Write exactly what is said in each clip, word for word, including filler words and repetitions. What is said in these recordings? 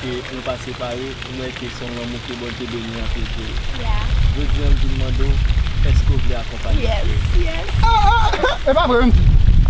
Ke nou pa separe, m wè ke se yon lanmou ke Bondye beni anpil pou ou. Jodi a, m vin mande w, èske w vle akonpanye m? Yes, yes. Ah, ah, ah, e pa vre, menm di.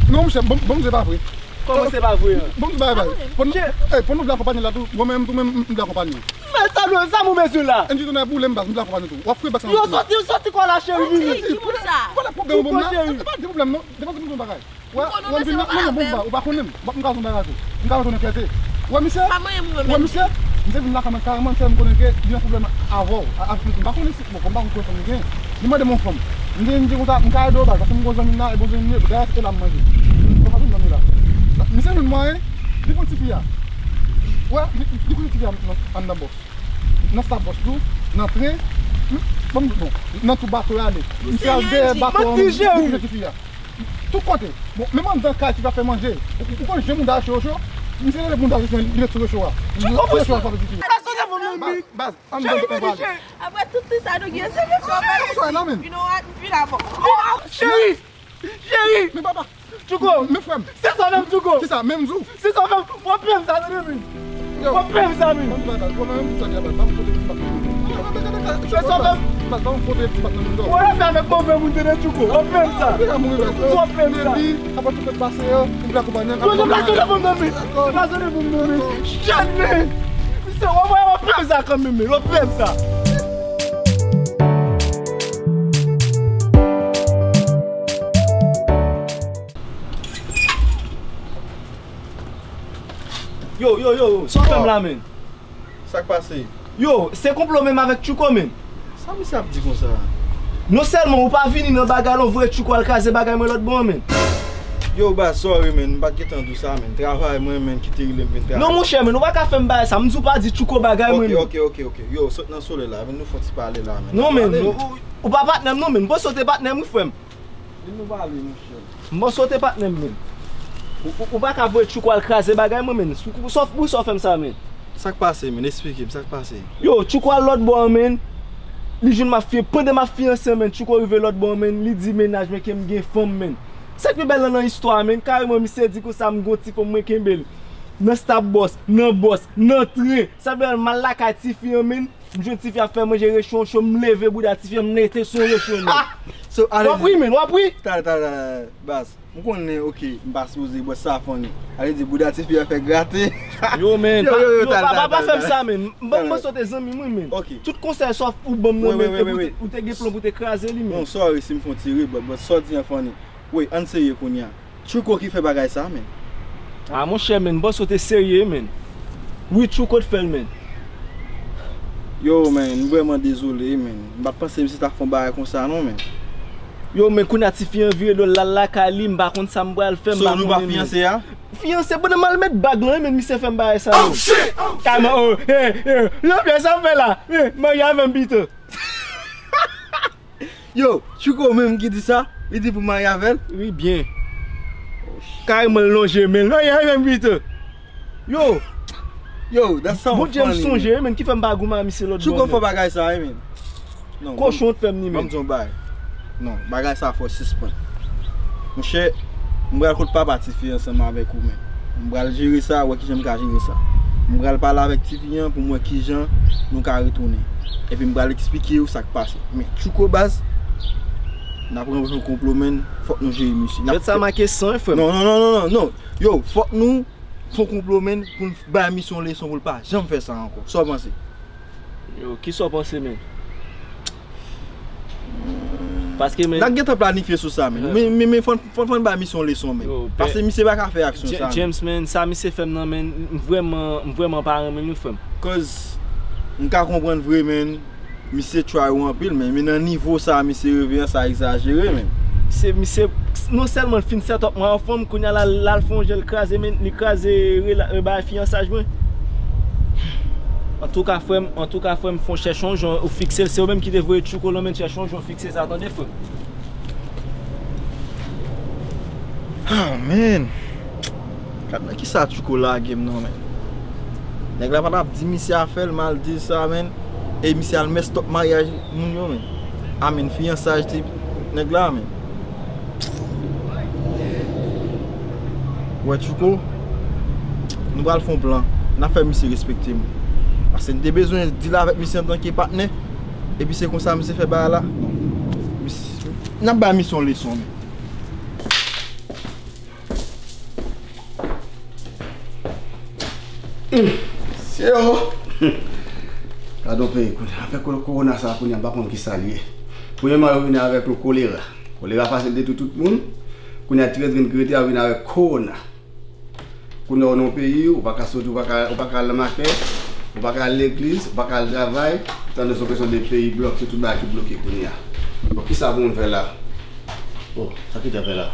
Non, monchè, bon, bon, se pa vre. Kòman se pa vre an? Bon, se pa vre. Pou nou, eh, pou nou vle akonpanye la tou, mwen menm tou, menm, m vle akonpanye. Men sa nou, sa nou bezwen la? Andy tonè boule m baz, m vle akonpanye tou. W ap fre baz. Yo, sòti, sòti kò la, cheri, vini. Ki moun sa? Vwala pwoblèm, bon, la. E pa de pwoblèm, non. Devan se moun bagay. Wè, wè, m vin nan, non, non, bon, ou pa konnen m. M ka di w yon bagay tou. M ka retounen fète. Wè, misye, wè, misye, misye vin lakay mwen kareman, misye m konnen ke li gen pwoblèm avè w. A, a, m pa konnen si, bon, kòm m pa konn ki fanm li gen. Li mande m yon fanm. M di, m di konsa, m ka ede w baz, paske m gon zanmi m la, e bon zanmi m ye, dayè se te la m manje. Bon, sa tout zanmi la. Misye jwenn mwayen, li pran tifi a. Wè, li, li koute tifi a nan, anndan bòs. Nan sa bòs tou, nan tren, hmm, bon, bon, nan tout bato y ale. Misye al dèyè bato an, li koute tifi a. Tout kote. Bon, menm anndan kay, ti pa fè manje. Ou, ou konn jan moun ta cho cho? Misye rele moun ta cho cho, li ret sou recho a. Sou recho a, frape tifi a. Baz, baz, ann, ann, ann, ann. Apre tout, tout sa nou gen, se recho a. You know what? M fin avè w. Cheri! Cheri! Men papa. Tchouko! Men frè m. Se sa menm, Tchouko! Kisa? Menm zou? Se sa menm, w ap peye m sa, tande, men. Yo. W ap peye m sa, men. Ban m bagay, ban m tout sa ki ap fèt. Ban m kote ti bat nan men. Se sa menm. Baz, ban m kote ti bat nan men. Ou rete avèk move moun, tande, Tchouko. W ap peye m sa. Deja mouri, baz. W ap peye m sa. Epi, apre tout lòt pase yo, ou vle akonpanye. Yo, deplase telefòn nan men. Deplase telefòn nan men. Shit, men. Misye, w ap, w ap peye m sa kanmenm, men. W ap peye m sa. Yo, yo, yo, yo, sa w fè m la, men? Sa k pase? Yo, se konplo menm avèk Tchouko, men. Sa misye ap di konsa? Non sèlman ou pa vini nan bagay la, ou voye Tchouko al kraze bagay mwen lòt bò an, men. Yo, baz, sorry, men, m pa t gentan di w sa, men. Travay mwen, men, ki te rele m vin travay. Non, monchè, men, ou pa ka fè m bagay sa. M di w pa di Tchouko bagay mwen, men. Ok, ok, ok, ok. Yo, sot nan solèy la, vin nou fè yon ti pale la, men. Non, men, ou, ou, ou pa patnè m, non, men. M panse w te patnè m, wi, frè m. Vin nou pale, monchè. M panse w te patnè m, men. Ou, ou, ou pa ka voye Tchouko al kraze bagay mwen, men. Sou, sou, sou, sou fè m sa, men. Sa k pase, men? Esplike m, sa k pase? Yo, Tchouko al lòt bò an, men. Li jwenn m ap fiyan-, pandan m ap fiyanse, men. Tchouko rive lòt bò an, men. Li di mennaj mwen ke m gen fanm, men. Sa k pi bèl lan nan istwa a, men. Kareman, misye di konsa, m gon ti fanm mwen kenbe l. Nan stap bòs, nan bòs, nan tren. Sa k pi bèl, m al lakay tifi an, men. M jwenn tifi ap fè manje recho cho, m leve bouda tifi an, m mete sou recho, men. So, w ap ri, men, w ap ri. Talè, talè, talè, baz. M konnen, ok, m pa sipoze bwè sa, funny. Ale di bouda tifi a fè grate. Yo, men, yo, pa, yo, yo, yo, pa, pa, pa fè m sa, men. M, m, m panse w te zanmi m, wi, men. Ok. Tout konsèy sa w ban m nan, men, ke ou te, ou te gen plan pou te kraze li, men. Non, sorry si m fè yon ti rebòt, but sa w di an funny. Wi, ann serye kounye a. Tchouko ki fè bagay sa, men. Ah, monchè, men, m panse w te serye, men. Wi, Tchouko t fè l, men. Yo, men, m vrèman dezole, men. M pa t panse misye ta fè yon bagay konsa, non, men. Yo, men, kounye a tifi an vire do l, l al lakay li, m pa konn sa m pral fè, m pa konnen, men. So, nou pa fiyanse a? Fiyanse, pandan m al met bag lan, men, misye fè m bagay sa, men. Oh, shit! Oh, shit! Kareman, oh, eh, eh, Jean-Pierre, sa w fè la? Eh, marye avè m pito. Yo, Tchouko menm ki di sa, li di pou marye avè l? Wi, byen. Kareman l lonje men l, marye avè m pito. Yo! Yo, that's so funny, man. Bondye m sonje, men, ki fè m pa goumen a misye lòt bò, men. Tchouko fè bagay sa, wi, men. Non, kochon t fè m ni, men. Ban m di yon bagay. Non, bagay sa fò sispann. Monchè, m pral kot papa tifi ansanm avèk ou, men. M pral jere sa, wè kijan m ka jere sa. M pral pale avèk tifi an pou m wè kijan nou ka retounen. Epi m pral eksplike w sa k pase. Men Tchouko baz, n ap rantre yon konplo, men, fòk nou jere misye. Jwèt sa make san, wi, frè m. Non, non, non, non, non, non. Yo, fòk nou fè yon konplo, men, pou n bay misye yon leson pou l pa janm fè sa ankò. Sa w panse? Yo, kisa w panse, men? Paske, men, n ap gentan planifye sou sa, men. Men, men, men, fò n, fò n, fò n bay misye yon leson, men. Yo, paske misye pa ka fè aksyon sa, men. James, men, sa misye fè m nan, men, m vrèman, m vrèman pa renmen l, wi, frè m. Cause, m ka konprann vre, men, misye try ou anpil, men, men nan nivo sa misye rive an, sa egzajere, men. Se misye, non sèlman l fin set up mwen anfòm, kounye a l al, l al fè yon jèl kraze, men, li kraze rela-, e, bagay fiyansaj mwen. Antouka, frè m, antouka, frè m, fò w chèche yon jan ou fikse l. Se ou menm ki te voye Tchouko lan, men, chèche yon jan ou fikse sa, tande, frè m. Ah, man. Gad nan kisa Tchouko lage m nan, man. Nèg la pa t ap di misye afè l, m al di l sa, man. E misye al mess up maryaj moun yo, man. I mean, fiyansaj ti nèg la, man. Wè, Tchouko, nou pral fè yon plan. N ap fè misye respekte m. Paske n te bezwen deal avèk misye antanke patnè. Epi se konsa misye fè bagay la. Bon, misye, n ap bay misye yon leson, men. Mesye o! Gade yon peyi kounye a. Afè ko-, kowona sa a kounye a, m pa konn kisa l ye. Premyèman, yo vini avèk yon kolera. Kolera fasil detwi tout moun. Kounye a, ti rès grenn ki rete, y ap vini avèk kowona. Kounye a, w nan yon peyi, ou pa ka soti, ou pa ka, ou pa ka al nan makèt, ou pa ka al legliz, ou pa ka al travay. Tande se yon kesyon de peyi blòke, tout bagay ki bloke kounye a. Bon, kisa pou moun fè la? Oh, sa ki te fè la?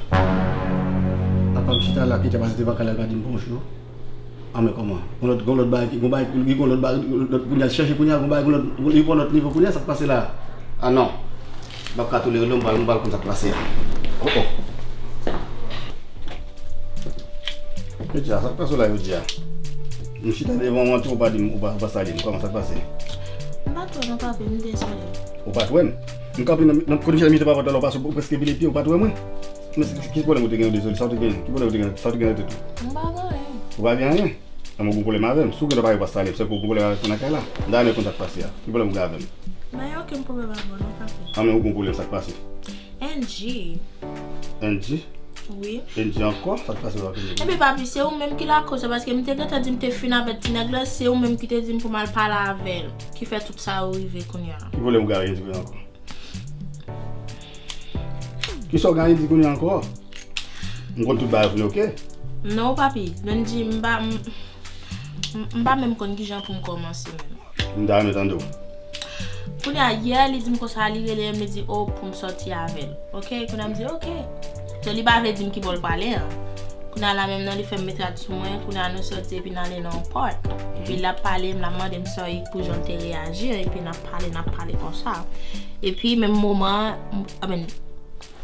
Apa m chita la, ki te pase devan kay la, pa di m bonjou. Ah, men kòman? Gon lòt, gon lòt bagay, gon bagay, gon lòt bagay, gon lòt, kounye a chèche kounye a, gon bagay, gon lòt, li pran lòt nivo kounye a, sa k pase la? Ah, non. M p ap ka tolere l non, m pral, m pral konn sa k pase a. Oh, oh. Jodi a, sa k pase w la jodi a? M chita devan w an tou, ou pa di m, ou pa, ou pa salye m. Kòman sa k pase? M pa t wè w non, papi, m dezole. Ou pa t wè m? M kanpe nan, nan kote m chita, m chita pa pòt la, ou pase, ou prèske vire pye, ou pa t wè mwen? Men se, se, ki pwoblèm ou te gen, dezole? Sa w te gen? Ki pwoblèm ou te gen? Sa w te gen nan tèt ou? M pa gen anyen. Ou pa gen anyen? Anben ou gon pwoblèm avè m. Si w gen dwa pa yo pa salye m, se ke w gon pwoblèm avè m nan kay la. M ta renmen konn sa k pase a. Ki pwoblèm ou gen avè m? M pa gen okenn pwoblèm avè w non, papi. Anben ou gon pwoblèm, sa k pase? Angie. Angie? Wi. Angie ankò? Sa k pase w ap Angie? Ebyen, papi, se ou menm ki lakoz sa, paske m te gentan di m te fin avèk ti nèg la, se ou menm ki te di m pou m al pale avè l, ki fè tout sa yo rive kounye a. Ki pwoblèm ou gen avèk Angie kounye a ankò? Kisa w gen Angie kounye a ankò? M konn tout bagay kounye a, oke? Non, papi, Angie, m pa, m, m, m pa menm konn kijan pou m kòmanse menm. M ta renmen tande w. Kounye a, yè, li di m konsa, li rele m, li di, oh, pou m sòti avè l. Oke, kounye a, m di, oke. So, li pa vle di m ki bò l prale an. Kounye a la menm nan, li fè m met rad sou mwen, kounye a, nou sòti, epi n ale nan yon park. Epi l ap pale m, l ap mande m sa pou jan l te reyaji, epi n ap pale, n ap pale konsa. Epi, menm moman an, m, I mean,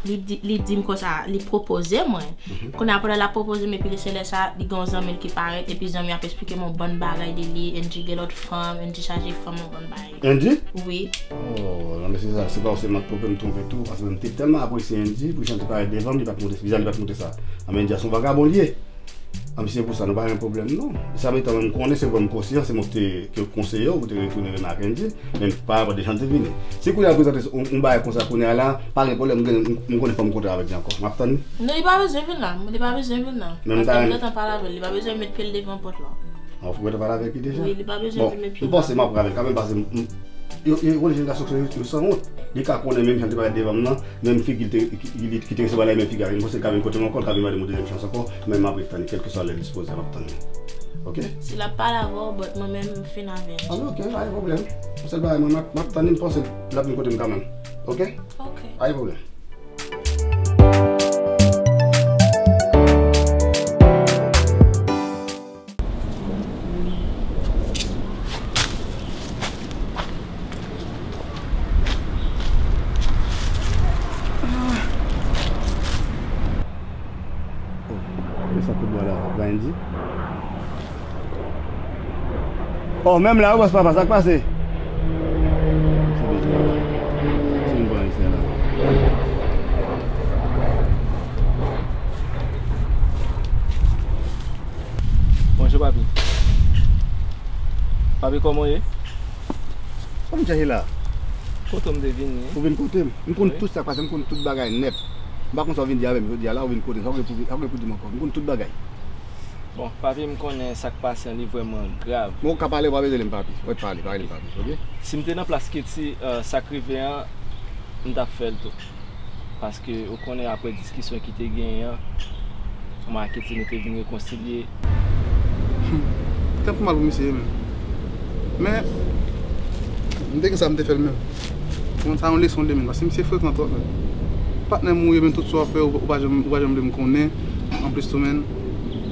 Li di, li di m konsa, li pwopoze mwen. Mhm. Kounye a, pandan l ap pwopoze m, epi se lè sa, li gen yon zanmi l ki parèt, epi zanmi ap esplike m yon bann bagay de li, Angie gen lòt fanm, Angie chaje fanm, yon bann bagay. Angie? Wi. Oh, non, men se sa, se pa ou sèlman ki twonpe m, twonpe tou, paske m te tèlman apresye Angie, pou jan l te parèt devan m, li pa t montre, vizaj li pa t montre sa. Anben, Angie a se yon vagabon li ye. Ah, men se pou sa, nou pa gen pwoblèm, non. Sa m etan mwen, m konnen se vre m konsyan, se mwen ki te, ki konseye w, ou te retounen renmen ak Angie, men pa rapò de jan l te vini. Si kounye a l prezante yon, yon bagay konsa kounye a la, pa gen pwoblèm, m gen, m, m konnen fò m kontre avèk li ankò. M ap tann li. Non, li pa bezwen vin la. Li pa bezwen vin la. Paske m gentan pale avè l. Li pa bezwen met pye l devan pòt la. Ah, ou gentan pale avèk li deja? Wi, li pa bezwen vin met pye l la. Bon, m panse m ap pale kanmenm, paske m, m, Yo, yo, yo, konnen jan gason sa yo, yo sanwont. Li ka konnen menm jan l te parèt devan m nan, menm figi l te, ki, ki, ki te resevwa la, menm figi a. M panse l ka vin kote m ankò, l ka vin mande m yon dezyèm chans ankò, men m ap ret tann li, kèlkeswa lè l dispoze, m ap tann li. Oke? Si l ap pale avè w, but mwen menm, m fin avè l. Ah, oke, pa gen pwoblèm. Yon sèl bagay, mwen, m ap, m ap tann li, m panse l ap vin kote m kanmenm. Oke? Oke. Pa gen pwoblèm. Oh, e sa kout bwa la, Randy? Oh, menm la, wi, bòs papa, sa k pase? Se bezwen la. Se vin pran isi la. Bonjou, papi. Papi, kòman w ye? Sa m chèche la? Kote w m te vini? Ou vin kote m. M konn tout sa k pase, m konn tout bagay nèt. M pa konn sa w vin di avè m jodi a la, ou vin kote m. Sa w gen pou, sa w gen pou di m ankò? M konn tout bagay. Bon, papi, m konnen sa k pase an, li vrèman grav. Men ou ka pale, ou pa bezwen rele m papi. Ou ret pale, pa rele m papi, oke? Si m te nan plas Ketty, euh, sa k rive an, m t ap fè l tou. Paske ou konnen apre diskisyon ki te genyen an, mwen ak Ketty nou te vin rekonsilye. Hmm. Tan pou mal pou misye ye menm. Men, m te gen sa m te fè l menm. Bon, sa yon leson de menm, paske misye frekan twòp menm. Patnè m ou ye, men tout sa w ap fè, ou, ou pa janm, ou pa janm vle m konnen. Anplis tou menm,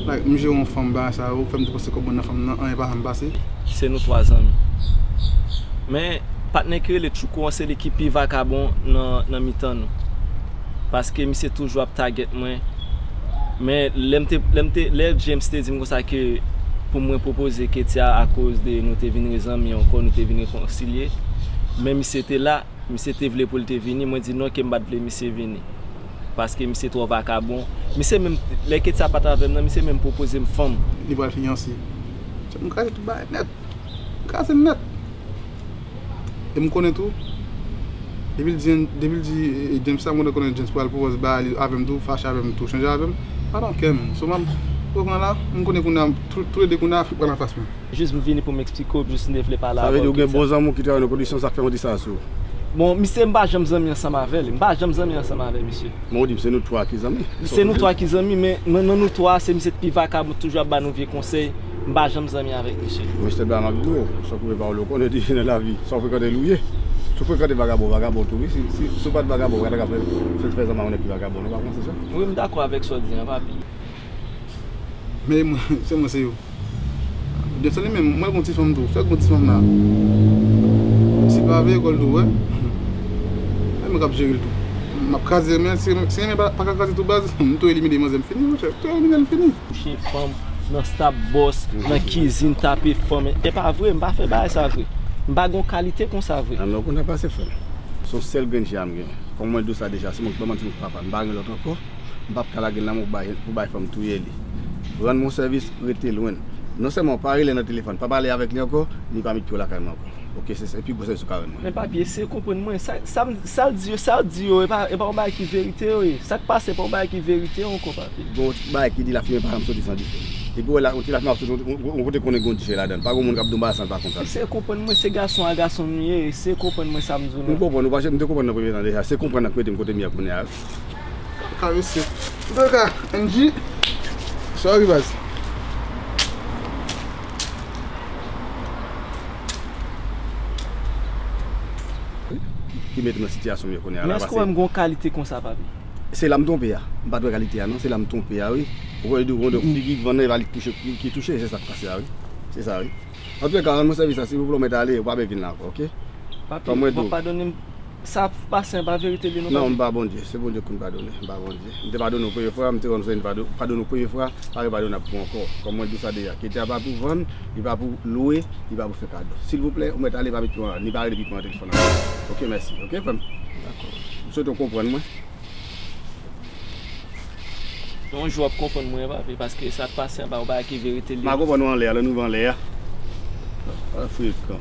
like, m jere yon fanm, bagay sa yo fè m te panse kòb mwen nan fanm nan, anyen pa janm pase. Se nou twa zanmi. Men, patnè ki rele Tchouko an, se li ki pi vakabon nan, nan mitan nou. Paske misye toujou ap tagèt mwen. Men lè m te, lè m te, lè James te di m konsa ke pou mwen pwopoze Ketty a akoz de nou te vin rezanmi ankò, nou te vin rekonsilye. Men misye te la, misye te vle pou l te vini, mwen di non ke m pa t vle misye vini. Paske misye twò vakabon. Misye menm, lè Ketty a pa t avè m nan, misye menm pwopoze m fanm. Li pral fiyanse. M kraze tout bagay nèt. M kraze l nèt. E m konnen tou, depi l di, depi l di, eh, James sa, m konnen, konnen James pral pwopoze bagay li avè m tou, fache avè m tou, chanje avè m. I don't care, man. So, m ap reprann la, m konnen kounye a, tou, toulede kounye a, pran anfas mwen. Jis m vini pou m eksplike w, jis m te vle pale avè w. Sa vle di ou gen bon zanmi w ki travay nan pwodiksyon, sa k fè yon di sa sou ou? Bon, misye, m pa janm zanmi ansanm avè l. M pa janm zanmi ansanm avè misye. Men ou di m se nou twa ki zanmi. Se nou twa ki zanmi, men, men nan nou twa, se misye k pi vakabon, toujou ap ba nou vye konsèy. M pa janm zanmi avèk misye. Mesye Bla, m ap di w, sa w koupe pawòl ou konnen di nan lavi, sa w frekante l ou ye. Si w frekante vagabon, vagabon tou, wi. Si, si, si w pa t vagabon, ou pa ta ka fè, fè, fè zanmi ak yon nèg ki vagabon, non, ou pa panse sa? Wi, m dakò avèk sa w di an, papi. Men mwen, se mwen, se yo. James li menm, mwen gon ti fanm tou. Fè gon ti fanm la. Si l pa veye kò l tou, wè. E mwen k ap jere l tou. M ap kraze, men si, si renmen pa, pa ka kraze tou baz, m tou elimine manzè, m fini, monchè. M tou elimine l, m fini. Touche fanm nan stab bòs, nan kizin, tape fanm. E pa vre, m pa fè bagay sa vre. M pa gon kalite konsa vre. A, men ou konn sa k pase, frè m. Se yon sèl grenn je a m gen. Kòm mwen di w sa deja, se mwen ki ban manti pou papa. M pa gen lòt ankò. M p ap ka lage l nan men w pou bay, pou bay fanm touye li. Rann mwen sèvis, rete lwen l. Non sèlman pa rele nan telefòn, pa pale avèk li ankò, ni pa met pye w lakay mwen ankò. Oke, se, se pi gwo sèvis ou ka rann mwen. Men papi, eseye konprann mwen. Sa, sa, sa l di yo, sa l di yo, e pa, e pa yon bagay ki verite yo ye. Sa k pase pa yon bagay ki verite yo ankò, papi. Bon, bagay ki di lafimen pa janm soti san dife. Epi w wè la, yon ti lafimen ap soti, yon, yon, yon kote konnen gen yon dife ladan l. Pa gen moun k ap di yon bagay sa l pa konn sa l di. Eseye konprann mwen, se gason a gason nou ye, eseye konprann mwen sa m di w la. M konprann ou, paske m te konprann nan premye tan deja. Se konprann nan k mete m kote m ye a kounye a. Karese. Antouka, Angie, sorry, baz. Ki, ki mete m nan sitiyasyon m ye kounye a la. Men èske w wè m gon kalite konsa, papi? Se la m twonpe a. M pa t wè kalite a, non. Se la m twonpe a, wi. Ou wè, di w, figi k vann nan, e pa li ki touche, ki, ki touche, se sa k pase a, wi. Se sa, wi. Antouka, rann mwen sèvis la, silvouplè, ou mèt ale, ou pa bezwen vin la ankò, oke? Papi, w ap padone m. Sa k pase an pa verite li non, papi. Non, m pa Bondye. Se Bondye k konn padone. M pa Bondye. M te padone w premye fwa, m te rann ou sèvis, padone w premye fwa, pa repadonab pou ankò. Kòm mwen di w sa deja, kete a pa pou vann, li pa pou lwe, li pa pou fè kado. Silvouplè, ou mèt ale, pa met pye w, ni pa rele pipi nan telefòn nan. Oke, mèsi. Oke, frè m? Dakò. M swete w konprann mwen. Yon jou w ap konprann mwen, papi, paske sa k pase an pa yon bagay ki verite li. M a konprann ou anlè a, lè nou rive anlè a. Afrikan.